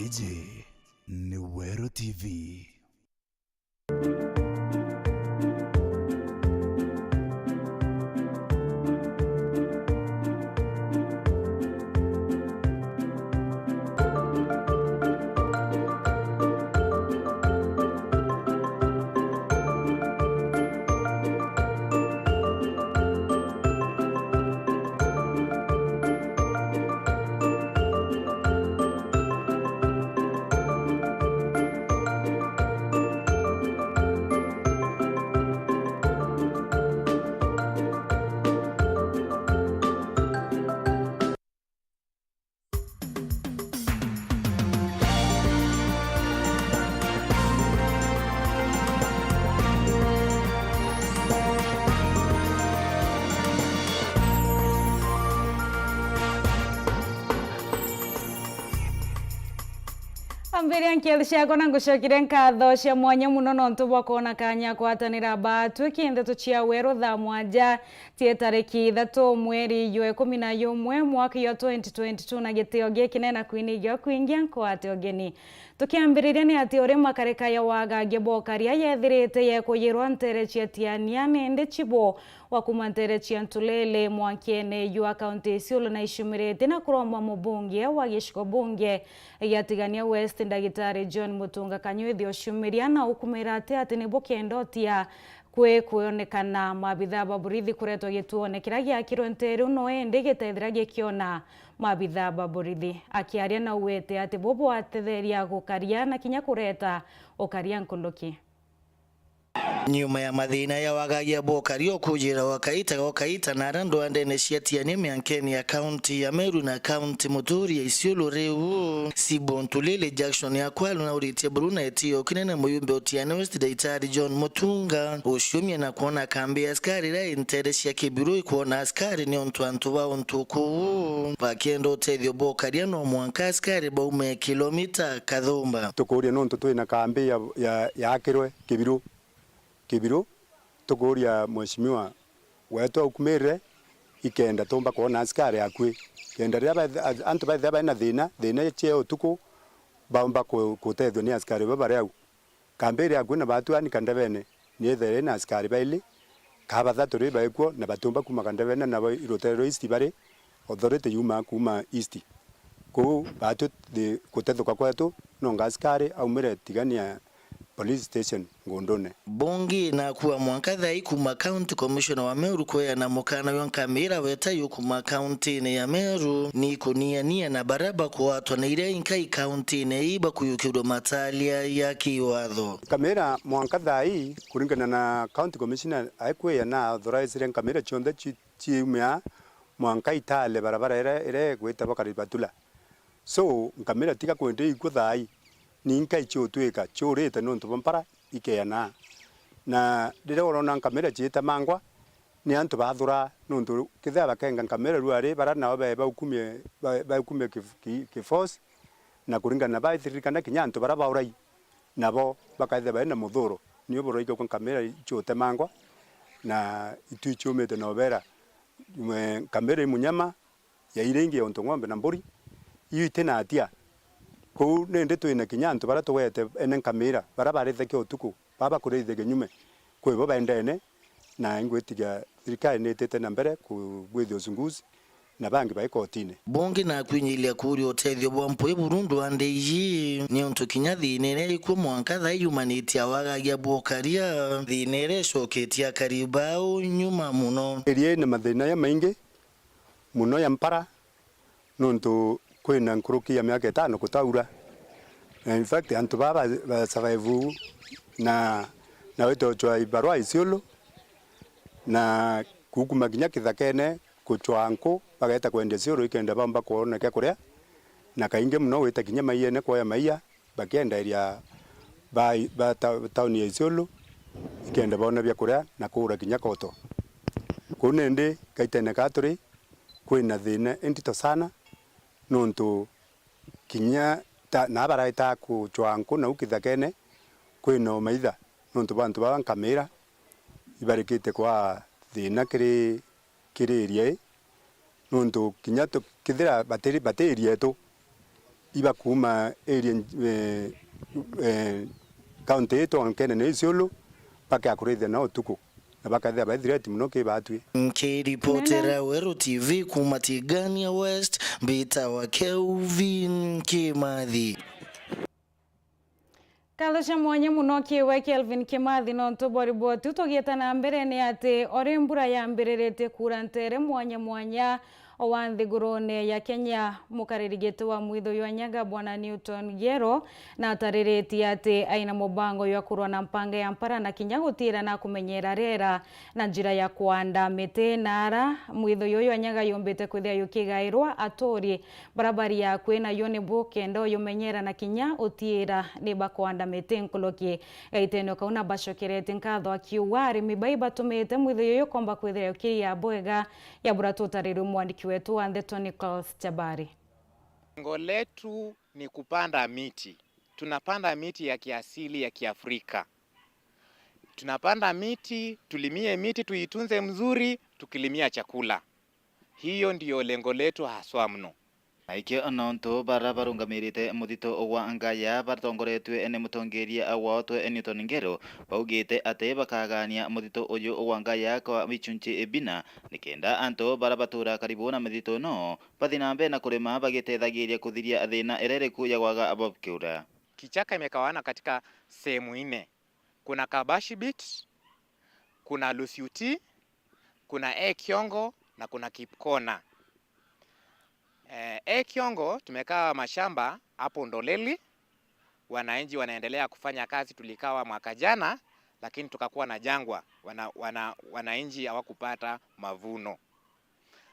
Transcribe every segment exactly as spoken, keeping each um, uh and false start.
Iji ni Weru T V. Ambiria nkiethi ciakwa na ngucokeria nkatho cia mwanya mono nontu bwa kwona kanya kwatanira baatwi kintheto cia Weru thaa mwanja cia tariki ithatu mweri jwa ikumi na jumwe mwaka jwa twenty twenty-two, na gitio gikinene kwinigio kwingia nkwate ugeni. Tukiambiriria ni ati uri makarika ya wagagia bokaria yethirite yekuyirwa ntere cia Tiania nindi chibo wa kuma ntere cia Ntulele mwankene jwa kaunti Isiolo na icumirite na kuromba mubunge wa gicigo bunge gia Tigania West, Ndagitari John Mutunga Kanyuithi uciumiria na ukumira ati ati nibo kendotia kwi kwonekana maabithaa ba borithi kuretwa gituone kiria giakirwe ntere no indi gitethira gikiona maabithaa ba borithi. Akiaria na ugwete ati bo bwatetheria gukaria na kinya kureta ukaria nkunduki. Nyuma ya mathina ya wagagia bwa ukaria ukujira wa kaita gwa kaita na aria ndwandene cia Tiania miankeni ya kaunti ya Meru na kaunti muturi ya Isiolo riu, Sibo Ntulele Jackson Akwalu nauritie buru na itio kinene muyumbe o Tiania West Daitari John Mutunga uciumia na kwona kambi ya askari iria intere cia Kibiru ikwona askari niontu antu ba untu kuu bakienda utethio bwa ukaria no mwanka askari baume kilomita kathumba. Tukuria nontu twina kambi ya, ya, yakirwe Kibiru, Kibiru, tukuria mheshimiwa wetu aukumirire, ikenda tumba kwona askari akui. Kenda riria bath-, antu baithira baina thina, thina cia utuku, baumba ku-, kutethua ni askari baba bari au. Kambi iria akui na batuani Kandebene, ni ithere ina askari baili, ka bathatu ri baikuo, na batiumba kuma Kandebene, nabo Rutero East bari, authority yumaa kuuma East. Kuu baatwi thi-, kutethuka kwetu, nonga askari aumire Tigania Police Station Ngundune. Bungi nakua mwanka thaa ii kuma County Commissioner wa Meru kweana mukana jwa nkamira weta yukuma kauntine ya Meru ni kuniania na baria bakwatwa na iria inkai kauntine ii bakuyukirwe matalia ya kiwatho. Nkamira mwanka thaa ii, kuringana na County Commissioner aikwiana, authorizire nkamira cionthe ci-, ciumia mwanka itale barabara iria, iria igwitagwa Karibatula. So, nkamira tiga kwenda ikua thaa ii, ni inkai ciutwika ciurite nontu bwa mpara ikeanaa. Na riria urona nkamira ciitemangwa, ni antu bathuraa, nontu kethira bakenga nkamira ruari, bara nao bae baukumie, ba-, baukumie ki-, ki-, ki-force, na kuringana na baitiririkana kinya antu bara baurai, nabo bakaithirwa baina muthuro. Nio buraigagua nkamira iciutemangwa, na itu iciumite na ubera, mwe-, nkamira i munyama, ya iria ingi ya untu ng'ombe na mburi, iu itina atia. Kuu nindi twina kinya antu baria tugwete ene nkamira, baria barithagia utuku, baba kuriithia kinyume. Kwi bo baendene, na ingwitikia thirikari ni itite na mbere kubwithia uchunguzi, na bangi bai kotine. Bungi nakwinyiria kuuria utethio bwa mpwi buru ndwande iji, niuntu kinya thina iria ikuo mwanka thaa ii yumanitie awagagia bwokaria, thina iria icoketie akari bao nyuma muno. Iria ina mathina jamaingi, muno ya mpara, nontu kwina nkuruki ya miaka itano kutaura. Na in fact, antu baa ba, ba survive uu na, na wite gucwaa ibarua Isiolo, na kukuma kinya kithakene gucwaa nku, bageta kwendia Isiolo ikenda baumba kwona kia kuria, na kaingi muno gwita kinya maiene kwoya maia, bakienderia ba, ba ta-, tauni ya Isiolo, ikenda boona bia kuria na kuura kinya koto. Kuu nindi gaitene kaa turi, kwina thina intito sana, nontu kinya ta, na baraita kucwaa nku nau kithakene, kwina umaitha, nontu bwa antu baba nkamira, ibarikite kwaa thina kiri kiri area ii, nontu kinya tu-, kethira batiri, bati area yetu, iba kuuma area, eh, eh, county yetu onkene ni Isiolo, bakea kurithia no utuku, na bakethira baithireti mono ki batwi. Nkiripotera Weru T V kuuma Tigania West, mbitawa Kelvin Kimathi. Nkatho cia mwanya mono kiwe Kelvin Kimathi nontu bwa riboti iu. Tugiita na mbere ni ati o ri mbura yambiriritie kuura nteere mwanya mwanya wa nthigurune ya Kenya, mukariri giti wa mwitho jwa nyaga Bwana Newton Gero natariritie ati aina mubango jwa kurwa na mpanga ya mpara na kinya gutiira na kumenyera riera na njira ya kwanda miti na ara mwitho juju jwa nyaga jumbite kwithira jukigairwa aturi. Barabara ya kwina yo ni bukenda ujumenyera na kinya utiira ni bakwanda miti nkuruki. Gaitene kau na bacokeretie nkatho akiuga arimi bai batumite mwitho juju komba kwithira jukiria bwega. Ya bura tutarirwe mwandiki wetu wa ndeto Nicholas Chabari. Lengo letu ni kupanda miti. Tunapanda miti ya kiasili ya Kiafrika. Tunapanda miti, tulimie miti, tuitunze mzuri, tukilimia chakula. Hiyo ndiyo lengo letu haswa mno. Na ikio nontu bara barungamirite muthito gwa Ngaya batongoretue ni mutongeria wao twe Newton Ngero, baugite ati bakagania muthito uyu gwa Ngaya kwa bichunchi bina, nikenda antu bara batura karibu na mithito ino bathi na mbere na kurima bagitethagiria kuthiria thina iria iriku ya gwaga bwa kiura. Kichaka imegawanywa katika sehemu nne. Kuna Kabashi Beat, kuna Lusiuti, kuna A Kiongo na kuna Kipkona. Eh, A Kiongo tumekaa mashamba hapo Ndoleli, wananchi wanaendelea kufanya kazi, tulikawa mwaka jana, lakini tukakuwa na jangwa, wana, wana, wananchi hawakupata mavuno.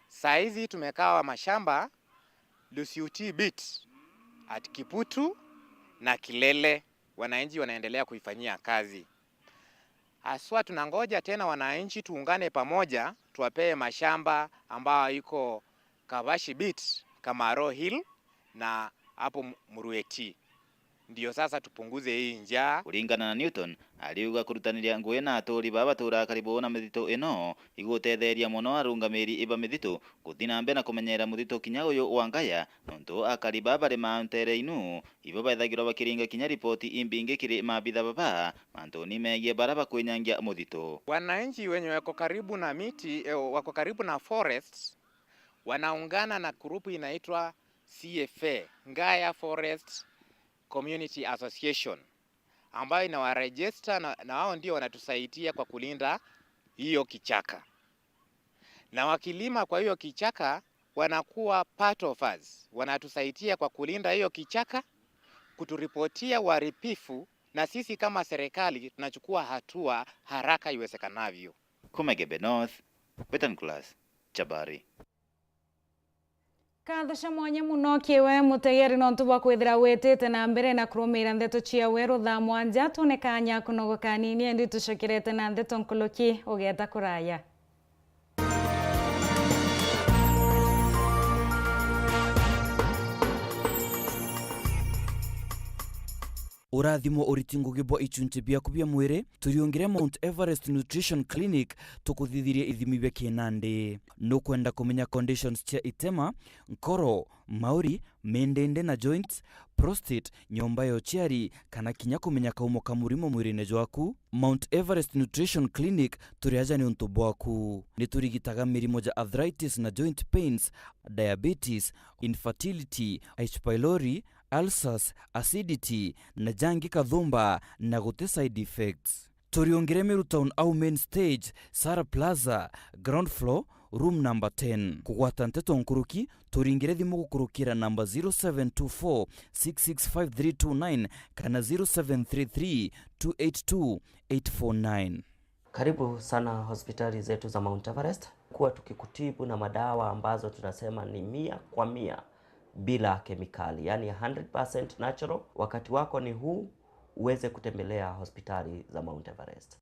Saa hizi tumekaa mashamba Lusiuti Beat at Kiputu na Kilele, wananchi wanaendelea kuifanyia kazi. Haswa tunangoja tena wananchi tuungane pamoja, tuwapee mashamba ambayo iko Kabashi Beat, Kamaro Hill na hapo Mu-, Murueti. Ndio sasa tupunguze hii njaa. Kuringana na Newton, ariuga kurutaniria ngugi na aturi baa baturaga karibu na mithitu ino igutetheria mono arungamiri ba mithitu kuthi na mbere na kumenyera muthitu kinya uyu wa Ngaya, nontu akari baa barimaa ntere inu ibo bethagirwa bakiringa kinya ripoti imbingi kiri maabitha baba mantuni megie bara bakwinyangia muthitu. Wananchi wenye wako karibu na miti, eh, wako karibu na forest, wanaungana na grupu inaitwa C F A, Ngaya Forest Community Association, ambayo inawaregister na, na wao ndio wanatusaidia kwa kulinda hiyo kichaka. Na wakilima kwa hiyo kichaka, wanakuwa part of us, wanatusaidia kwa kulinda hiyo kichaka, kuturipotia uharibifu, na sisi kama serikali tunachukua hatua haraka iwezekanavyo. Kuma Igembe North, Western Class, Chabari. Nkatho cia mwanya mono kiwe mutegeri nontu bwa kwithira witite na mbere na kurumira ndeto cia Weru thaa mwanja. Tune kanya kunogoka kanini, indi tucokerete na ndeto nkuruki ugeeta kuraya. Urathimo uriti ngugi bwa ichunchi biaku bia mwiri, turiungire Mount Everest Nutrition Clinic, tukuthithirie ithimi bia kinandi. Nukwenda kumenya conditions cia itema, nkoro, mauri, mindindi na joints, prostate, nyomba ya uciari, kana kinya kumenya kaumo ka murimo mwirine jwaku? Mount Everest Nutrition Clinic turi aja niuntu bwaku. Niturigitaga mirimo ja arthritis na joint pains, diabetes, infertility, H. pylori, ulcers, acidity, na jangi kathumba na guti side effects. Turiungire Meru Town au main stage, Sara Plaza, ground floor, room number ten. Kugwata nteto nkuruki, turingire thimu gukurukira namba zero seven two four six six five three two nine kana zero seven three three two eight two eight four nine. Karibu sana hospitali zetu za Mount Everest. Kuwa tukikutibu na madawa ambazo tunasema ni mia kwa mia bila kemikali, yani hundred percent natural. Wakati wako ni huu uweze kutembelea hospitali za Mount Everest.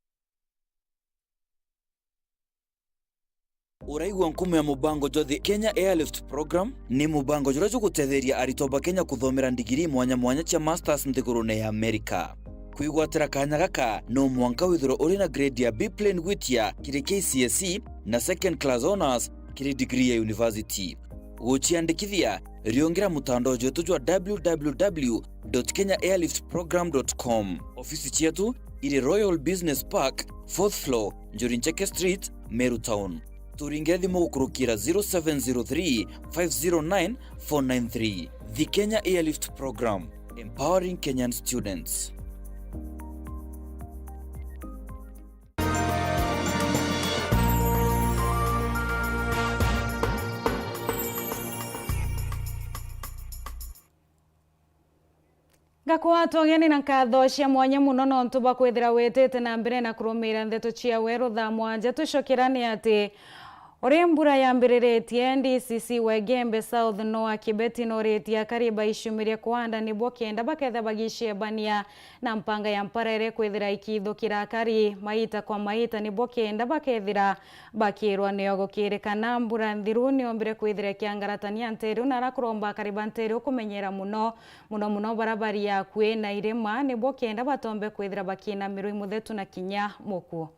Uraigua nkumo ya mubango jwa the Kenya Airlift Program? Ni mubango juria jugutetheria aritwa ba Kenya kuthomera ndigiri mwanya mwanya cia masters nthigurune ya Amerika. Kwigwatira kanya gaka, no mwanka withirwe uri na grade ya B plain gwitia kiri K C S E na second class honours kiri degree ya university. Guciandikithia, riungira mutandao jwetu jwa w w w dot kenya airlift program dot com. Ofisi cietu iri Royal Business Park, fourth floor, Njuri Ncheke Street, Meru Town. Turingire thimu gukurukira zero seven zero three, five zero nine, four nine three. The Kenya Airlift Program, empowering Kenyan students. Ngakwatwa ugeni na nkatho cia mwanya muno nontu bwa kwithira witite na mbere na kurumiira ndeto cia weru thaa mwanja. Twicokera ni ati, uri mbura yambiriritie, D C C wa Igembe South Noah Kibeti noritie akari baiciumirie kwanda nibo kenda bakethira bagicebania na mpanga ya mpara iria ikwithira ikithukira akari maita kwa maita nibo kenda bakethira bakirwa nio gukirikana mbura nthiru niombire kwithira ikiangaratania nteru na ara kuromba akari ba nteru kumenyera muno, muno muno bara bari akui na irima, nibo kenda batombe kwithira bakinamirwa i muthetu na kinya mukuo.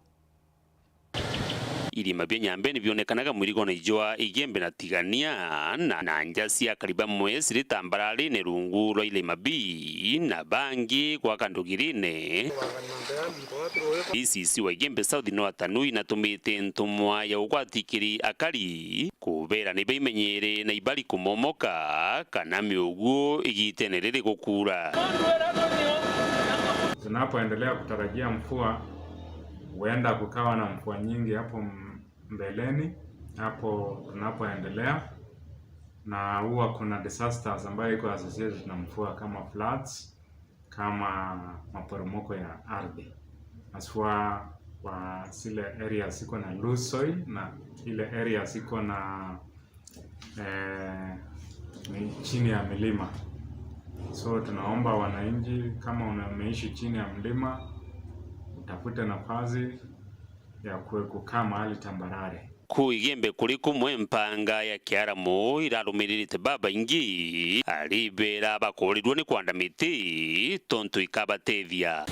Irima bia Nyambe ni bionekanaga mwirigone jwa Igembe na Tigania, na, na nja cia akari bamwe ciri tambararine rungu rwa irima bii, na bangi gwaka ndugirine. D C C wa Igembe South Noah Tanui natumite ntumwa ya ugwatikiri akari kubera ni baimenyere na ibari kumomoka kana miuguo igitene riri gukura. Tunapoendelea kutarajia mvua, huenda kukawa na mvua nyingi hapo m-, mbeleni, hapo tunapoendelea, na huwa kuna disasters ambayo iko associated na mvua kama floods, kama maporomoko ya ardhi, haswa kwa zile areas ziko na loose soil na ile areas ziko na, eh, ni chini ya milima. So tunaomba wananchi, kama una-, umeishi chini ya mlima, utafute nafasi ya kue-, kukaa mahali tambarare. Ku Igembe kuri kumwe mpanga ya kiaramu irarumiririte babaingi, aribera bakurirwe ni kwanda miti tontu ikabatethia.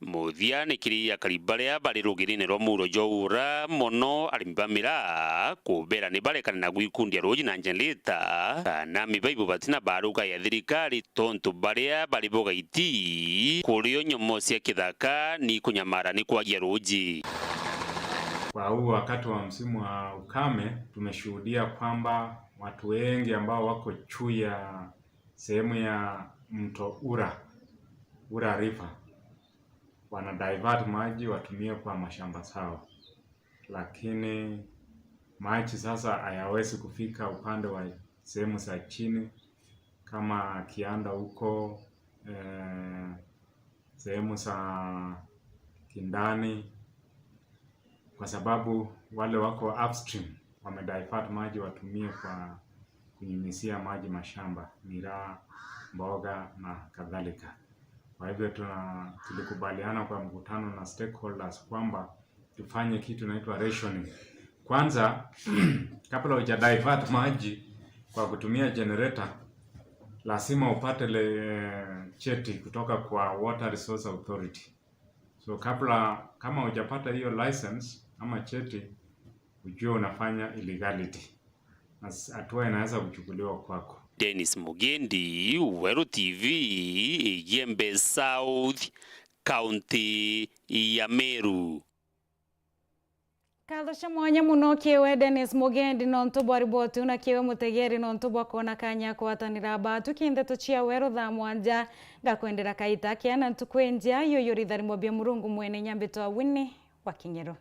Muthia ni kiri akari baria bari rugirine rwa muro jwa ura mono arimi ba miraa, kubera ni barekane na gwikundia ruuji na njenireta, kana mibaibu batina baruga ya thirikari tontu baria bari bogaiti kurio nyomo cia kithaka ni kunyamara ni kwagia ruuji. Kwa huu wakati wa msimu wa ukame, tumeshuhudia kwamba watu wengi ambao wako juu ya sehemu ya mto Ura, Ura River, wana divert maji watumie kwa mashamba zao, lakini maji sasa hayawezi kufika upande wa sehemu za chini kama Kianda huko, eh, sehemu za Kindani, kwa sababu wale wako upstream wamedivert maji watumie kwa kunyunyizia maji mashamba, miraa, mboga na kadhalika. Kwa hivyo tuna-, tulikubaliana kwa mkutano na stakeholders kwamba tufanye kitu inaitwa rationing. Kwanza, kabla huja divert maji kwa kutumia generator, lazima upate le cheti kutoka kwa Water Resource Authority. So kabla, kama hujapata hiyo license ama cheti, ujue unafanya illegality. Na s-, hatua inaweza kuchukuliwa kwako. Dennis Mugendi, Weru T V, Igembe South, County ya Meru. Nkatho cia mwanya muno kiwe Dennis Mugendi nontu bwa riboti una kiwe mutegeri nontu bwa kwona kanya ya kwatanira batu kindeto cia weru thaa mwanja. Ngakwendera kaita kea na ntuku injia, iyo iyo ritharimo bia Murungu mwene nyambitwa Winnie wa Kinyero.